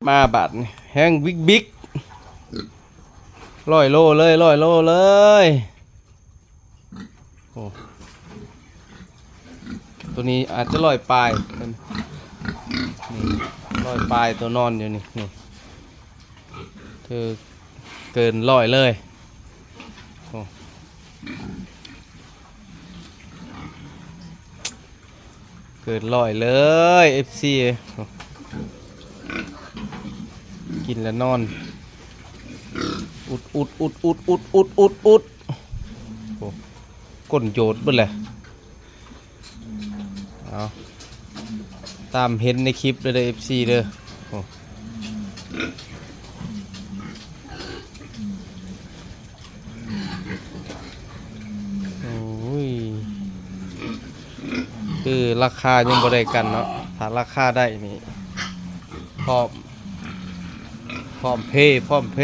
ມາບາດນີ້ແຮງບິກໆ ຮ້ອຍໂລເລີຍ ຮ້ອຍໂລເລີຍ. ໂອ້ ໂຕນີ້ອາດຈະຮ້ອຍປາຍ ນີ້ ຮ້ອຍປາຍ ໂຕນອນຢູ່ນີ້ ນີ້ ຖືກເກີນຮ້ອຍເລີຍ. ໂອ້ ເກີນຮ້ອຍເລີຍ ເອັຟຊີ ກິນແລ້ວນອນ ອຸດໆໆໆໆໆ ໂອ້ ກົ້ນໂຈດເບິດແຫຼະ. ເອົາ ຕາມເຫັນໃນຄລິບເດີ ເດີ ເອັຟຊີ ເດີ. ໂອ້ ໂອ້ຍ ຄືລາຄາຍັງບໍ່ໄດ້ກັນເນາະ ຖ້າລາຄາໄດ້ນີ້ ພ້ອມ ພ້ອມເພ ພ້ອມເພ.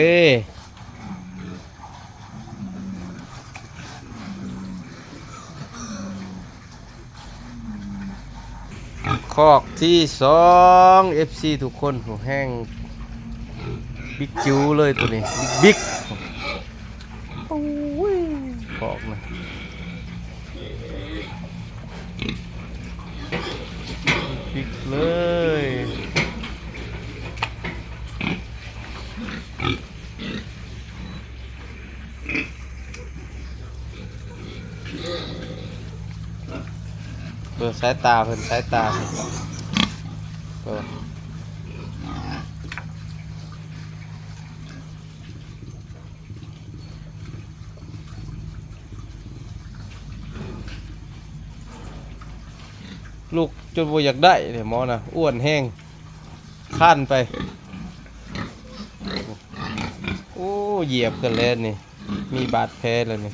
ຄອກທີສອງ ເອັຟຊີ ທຸກຄົນ ໂອ້ ແຮງບິກຈິວເລີຍໂຕນີ້ ບິກໆ. ໂອ້ຍ ຄອກນະ ບິກເລີຍ. ເບິ່ງສາຍຕາເພິ່ນ ສາຍຕາເພິ່ນ ເບິ່ງ ລຸກຈົນບໍ່ຢາກໄດ້ເດ້ໝໍນະ ອ້ວນແຮງ ຄານໄປ. ໂອ້ ຢຽບກັນແລ້ວນີ້ ມີບາດແຜແລ້ວນີ້.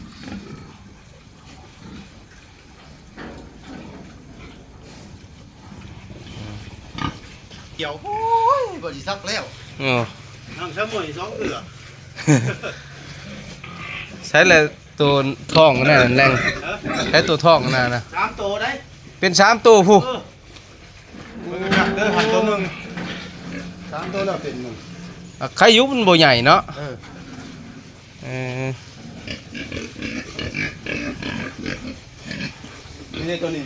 ດຽວ ໂອ້ຍ ບໍ່ຊິສັກແລ້ວ ເອີ ນັ່ງຊະເໝີຍສອງເທື່ອ. ໃສລະໂຕທ້ອງນັ້ນແຫຼງ ໃສໂຕທ້ອງນັ້ນນະ ສາມໂຕໄດ໋ ເປັນສາມໂຕພຸ້ນ. ເອີ ເບິ່ງຄັກເດີ ຫັນໂຕໜຶ່ງ ສາມໂຕແລ້ວເປັນໜຶ່ງ ອ່ະ ໄຄຢູ່ມັນບໍ່ໃຫຍ່ເນາະ. ເອີ ເອີ ນີ້ເດ້ໂຕນີ້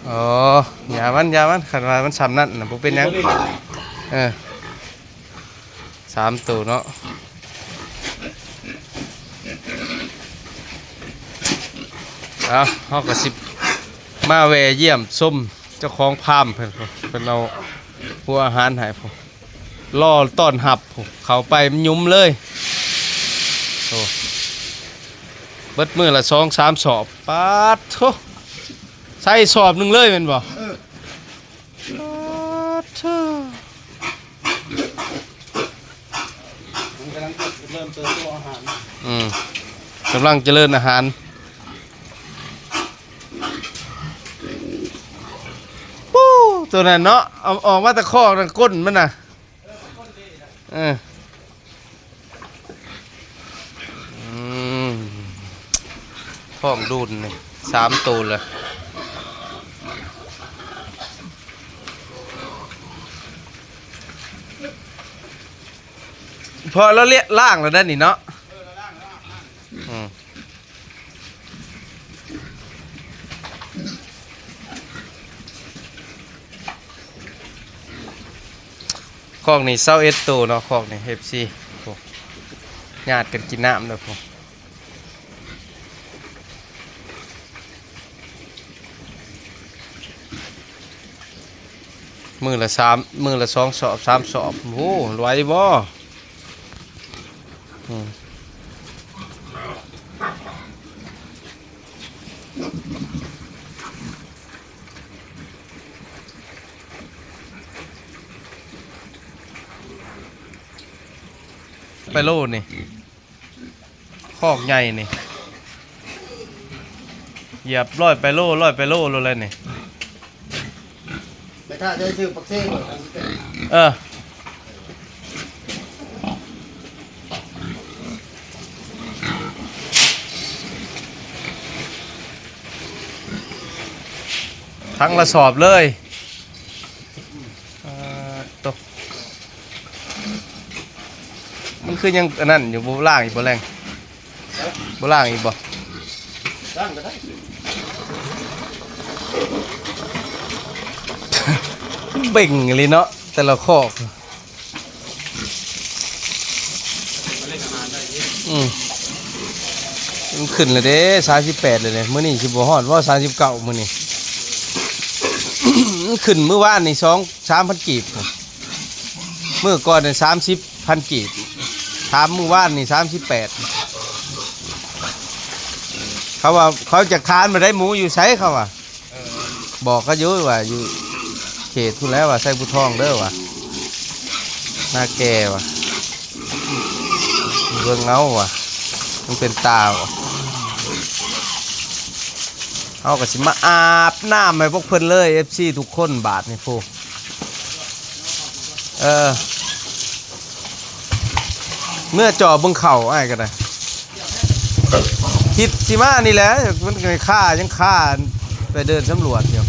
ອໍ ຢ່າມັນ ຢ່າມັນ ຄັນວ່າມັນຊ່ຳນັ້ນນະ ບໍ່ເປັນຫຍັງ. ເອີ ສາມໂຕເນາະ. ເອົາ ເຮົາກໍຊິມາແວ່ຢ້ຽມຊົມເຈົ້າຂອງຟາມເພິ່ນ ເພິ່ນເອົາຫົວອາຫານໃຫ້ພຸ້ນ ລໍຕ້ອນຮັບພຸ້ນ ເຂົ້າໄປມັນຫຍຸມເລີຍ. ໂອ້ ເບິດມື້ລະສອງສາມສອບ ປາດໂທ້ ໃສ່ສອບໜຶ່ງເລີຍແມ່ນບໍ່? ເອີ ປາດໂທ້ ມັນກຳລັງເລີ່ມເຕີບໂຕອາຫານ ອືມ ກຳລັງຈະເລີນອາຫານ. ໂອ້ ໂຕນັ້ນເນາະ ເອົາອອກມາແຕ່ຄອກນັ້ນ ກົ້ນມັນນະ ເອີ ອືມ ທ້ອງດູນນີ້ສາມໂຕລະ ເພາະລາວລ້າງແລ້ວນັ້ນນີ້ເນາະ. ອືມ ຄອກນີ້ຊາວເອັດໂຕເນາະ ຄອກນີ້ ເອັຟຊີ ໂອ້ ຍາດກັນກິນນ້ຳເດີພຸ້ນ. ມື້ລະສາມ ມື້ລະສອງສອບ ສາມສອບ ໂອ້ ໄຫວບໍ່? ອືມ ໄປໂລນີ້ ຄອກໃຫຍ່ນີ້ ຢຽບຮ້ອຍປາຍໂລ ຮ້ອຍປາຍໂລໂລດແລ້ວນີ້. ໄປຖ້າໄດ້ຊື້ປັກເຊ ເອີ ທັງລະສອບເລີຍ. ອ່າ ໂຕ ມັນຄືຍັງອັນນັ້ນຢູ່ ບໍ່ລ້າງອີກບໍ່ແລງ? ບໍ່ລ້າງອີກບໍ່? ລ້າງກໍໄດ້ ເບັ່ງອີ່ຫຼີເນາະ ແຕ່ລະຄອກ. ອືມ ມັນຂຶ້ນແລ້ວເດ້ ສາມສິບແປດແລ້ວເດ້. ມື້ນີ້ຊິບໍ່ຮອດບໍ່ ສາມສິບເກົ້າ ມື້ນີ້? ມັນຂຶ້ນມື້ວານນີ້ ສອງສາມພັນກີບ ມື້ກ່ອນນັ້ນ ສາມສິບພັນກີບ ຖາມມື້ວານນີ້ ສາມສິບແປດ. ເຂົາວ່າເຂົາຈະຄານມາໄດ້ ໝູຢູ່ໃສ ເຂົາວ່າ. ບອກເຂົາຢູ່ວ່າຢູ່ເຂດພຸ້ນແຫຼະວ່າ ໄຊພູທອງເດີວ່າ ນາແກ່ວ່າ ເບິ່ງເອົາວ່າ ມັນເປັນຕາບໍ່. ເຮົາກໍຊິມາອາບນ້ຳໃຫ້ພວກເພິ່ນເລີຍ ເອັຟຊີ ທຸກຄົນ ບາດນີ້ພຸ້ນ. ເອີ ເມື່ອເຈາະເບິ່ງເຂົ້າ ອ້າຍກໍໄດ້ ຄິດຊິມານີ້ແຫຼະ ມັນກໍຄ່າ ຍັງຄ່າໄປເດີນສຳຫຼວດຢູ່.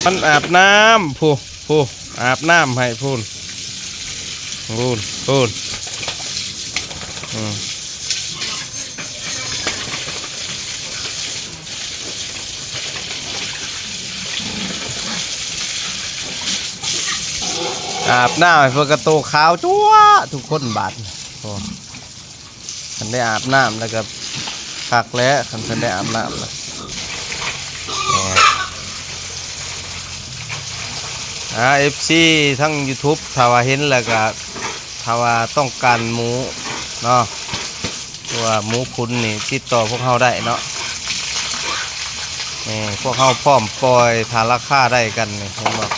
ມັນອາບນ້ຳ ພຸ້ນ ພຸ້ນ ອາບນ້ຳໃຫ້ພຸ້ນ ພຸ້ນ ພຸ້ນ ອືມ. ອາບນ້ຳໃຫ້ເພິ່ນກໍໂຕຂາວຈັ້ວະທຸກຄົນບາດນີ້. ໂອ້ ຄັນໄດ້ອາບນ້ຳແລ້ວກໍຄັກແຫຼະ ຄັນເພິ່ນໄດ້ອາບນ້ຳແລ້ວ. ອ່າ ເອັຟຊີ ທັງຢູທູບ ຖ້າວ່າເຫັນແລ້ວກໍ ຖ້າວ່າຕ້ອງການໝູເນາະ ຫຼືວ່າໝູຂຸນນີ້ ຕິດຕໍ່ພວກເຮົາໄດ້ເນາະ. ນີ້ ພວກເຮົາພ້ອມປ່ອຍ ຖ້າລາຄາໄດ້ກັນນີ້ ເຫັນບໍ່?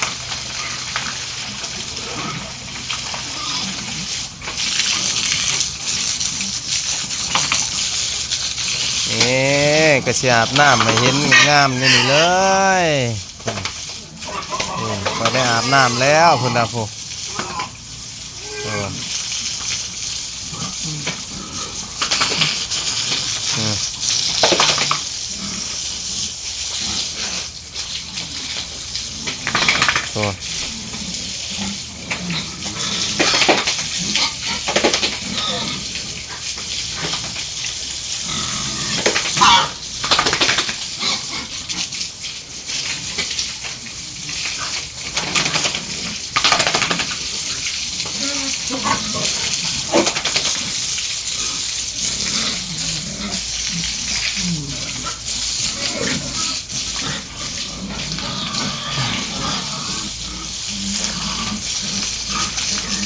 ນີ້ ກໍຊິອາບນ້ຳໃຫ້ເຫັນງາມໆຢູ່ນີ້ເລີຍ. ນີ້ ຂ້ອຍໄດ້ອາບນ້ຳແລ້ວ ພຸ້ນນະ ພຸ້ນ ເອີ ອືມ ໂອ້. ອ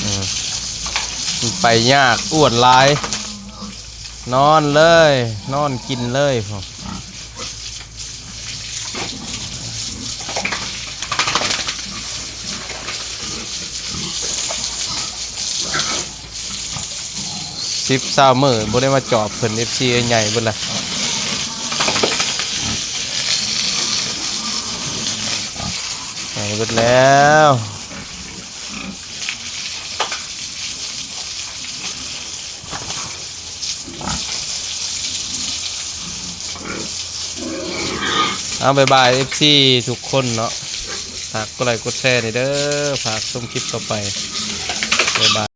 ືມ ມັນໄປຍາກ ອ້ວນຫຼາຍ ນອນເລີຍ ນອນກິນເລີຍພຸ້ນ. ສິບຊາວມື້ບໍ່ໄດ້ມາຈອບເພິ່ນ ເອັຟຊີ ໃຫຍ່ເບິດລະ ໃຫຍ່ເບິດແລ້ວ. ເອົາ ບາຍບາຍ ເອັຟຊີ ທຸກຄົນເນາະ ຝາກກົດໄລກົດແຊແດ່ເດີ ຝາກຊົມຄລິບຕໍ່ໄປ ບາຍບາຍ.